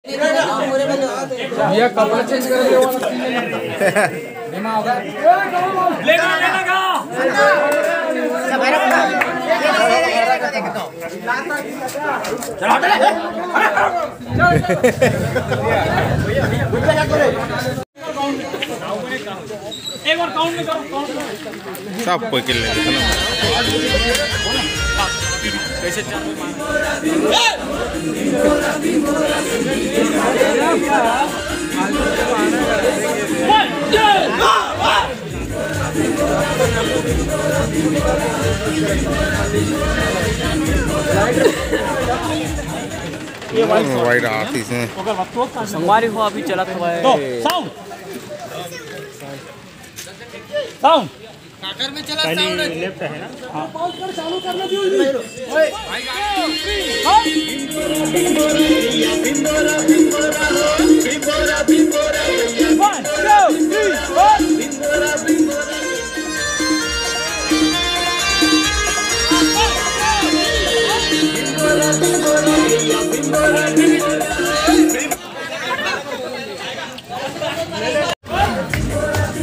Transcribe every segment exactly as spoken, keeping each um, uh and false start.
भैया, कपड़ा चेंज कर दो। लेना, लेना का? चला, हट रे। एक बार काउंट में करो, काउंट में। सब कोई के ले लेते ना। कैसे चल? ये भाई, भाई रात इसमें। संगवारी हो, अभी चलत हवय। तो साउंड। साउंड। काकर में चला साउंड है। लेफ्ट है ना? हाँ। One, two, three, four.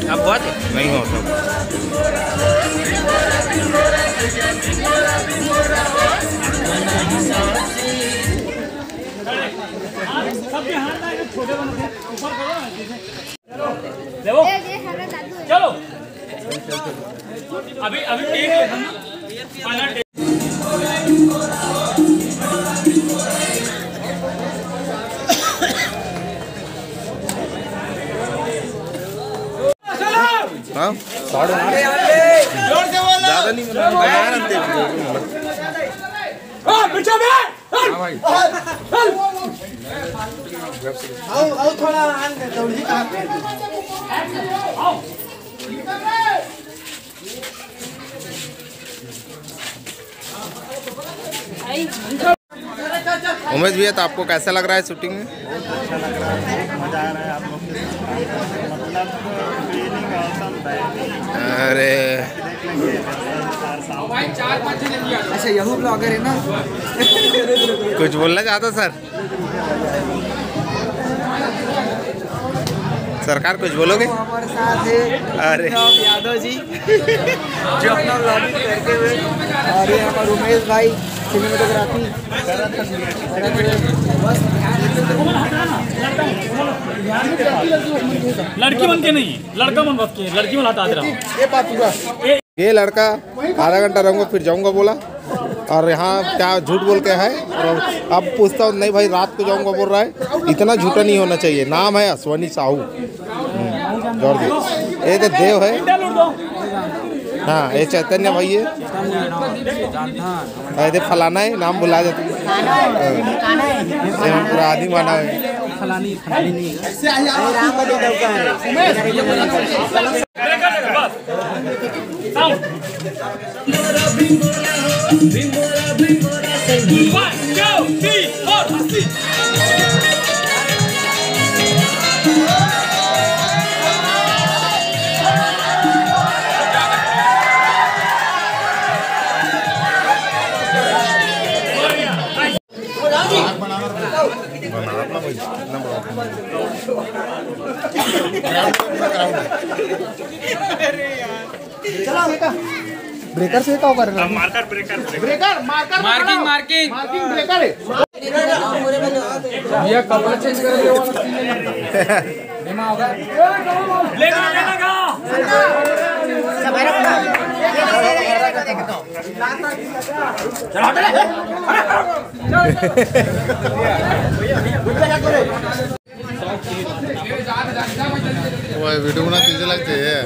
अब बहुत है। नहीं हो सब। सबके हाथ ना, ये छोटे वाले से ऊपर करो ना, ऐसे। देखो। चलो। अभी, अभी टेक ले हम। हाँ? जोर से बोलो। ज्यादा नहीं, मतलब, बयान अंते। हाँ, पीछे में। हाँ भाई। आओ, आओ, थोड़ा आन दे, थोड़ी सी कहाँ पे? उमेश भैया, तो आपको कैसा लग रहा है शूटिंग में? बहुत अच्छा लग रहा है, मज़ा आ रहा है आप लोग के साथ। मतलब, फीलिंग ऑसम था। अरे। अच्छा, यहू ब्लॉगर है ना? कुछ बोलना चाहता सर? सरकार, कुछ बोलोगे? हमारे साथ है अरे। यादव जी, जो अपना व्लॉगिंग करते हुए, और ये हमारा उमेश भाई, सिनेमेटोग्राफी। लड़की मन के नहीं, लड़का मन बस के, लड़की मन हटा दे रहा हूँ। ये बात पूरा। ये लड़का आधा घंटा रहूंगा, फिर जाऊंगा बोला, और यहाँ क्या झूठ बोल के है। और अब पूछता हूँ, नहीं भाई, रात को जाऊंगा बोल रहा है। इतना झूठा नहीं होना चाहिए। नाम है अश्वनी साहू। हम्म, जोर दे। ये तो देव है। हाँ, ये चैतन्य भाई है। अरे, फलाना है, नाम भुला जाता हूँ। हाँ, ये पूरा आदमी माना है। One, two, three, four, हंसी। ब्रेकर से का कर रहा है? Marker breaker, breaker. Breaker, marker marking, marking. Marking breaker है। भैया, कपड़ा चेंज कर दो। लेना, लेना का? चला, हट रे। वो वीडियो बना, चीजें लगती है।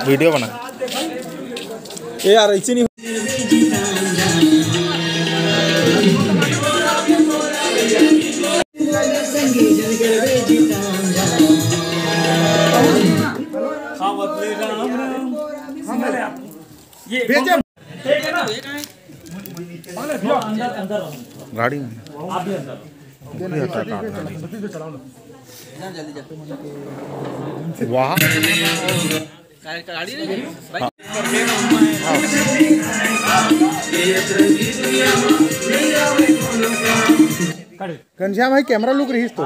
वीडियो बना। ए यार, ऐसे नहीं। हाँ, बदले राम राम। ये भेजे। गाड़ी में। वाह। गाड़ी नहीं भाई। हाँ। घनश्याम भाई, कैमरा लुक रहीस तो।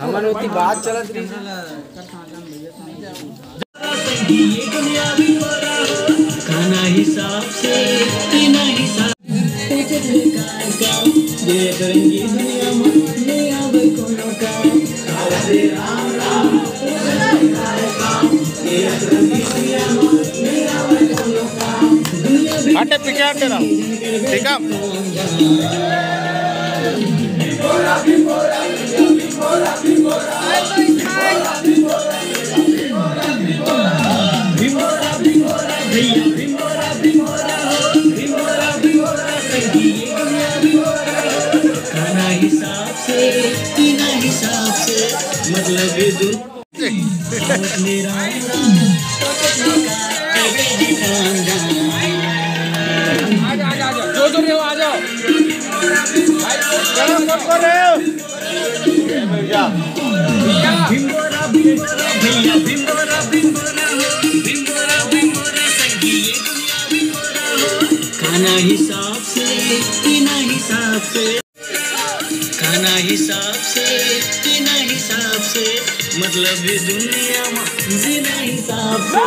हमन ओती बात चलत रही। हटे पीछे हटे रहो। ठीक है। आ जाओ, आ जाओ, आ जाओ, जो जो रहे हो, आ जाओ। भाई, गरम मत कर रहे हो। भैया। भैया। खाना हिसाब से, पीना हिसाब से, खाना हिसाब से, पीना हिसाब से, मतलब ये दुनिया में जीना हिसाब से।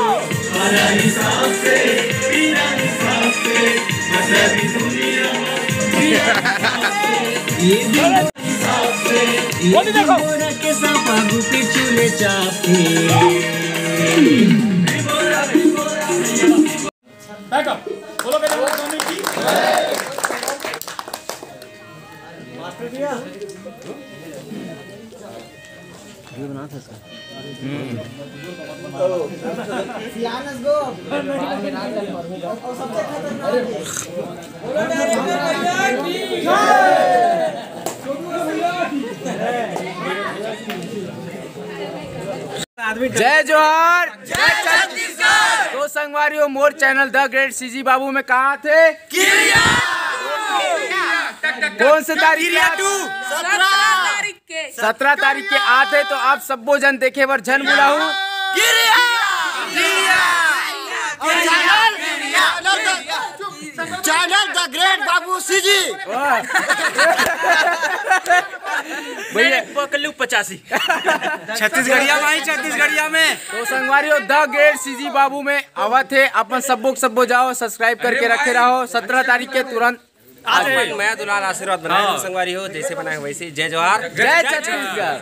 खाना हिसाब से, पीना हिसाब से, मतलब ये दुनिया में जीना हिसाब से। ये दुनिया हिसाब से, ये बोली देखो। दुनिया के साथ आगू पीछू ले जाते। Backup। बोलो गजानन स्वामी की। जय जोहार, जय छत्तीसगढ़। तो संगवारी हो, मोर channel The Great C G बाबू में कहाँ थे? कौन से तारीख के आथे? सत्रह तारीख के। सत्रह तारीख के आथे, तो आप सब्बो जन देखे बर झन भुलाहू। Channel, channel The Great बाबू C G। वाह। भैया। पकलू पचासी। छत्तीसगढ़िया में ही, छत्तीसगढ़िया में। तो संगवारी हो, The Great C G बाबू में आवत हे, अपन सब्बो के सब्बो जाओ, subscribe करके रखे रहो। सत्रह तारीख के तुरंत आज अपन मया दुलार आशीर्वाद बनाए रहो संगवारी हो, जैसे बनाए वैसे। जय जोहार। जय छत्तीसगढ़।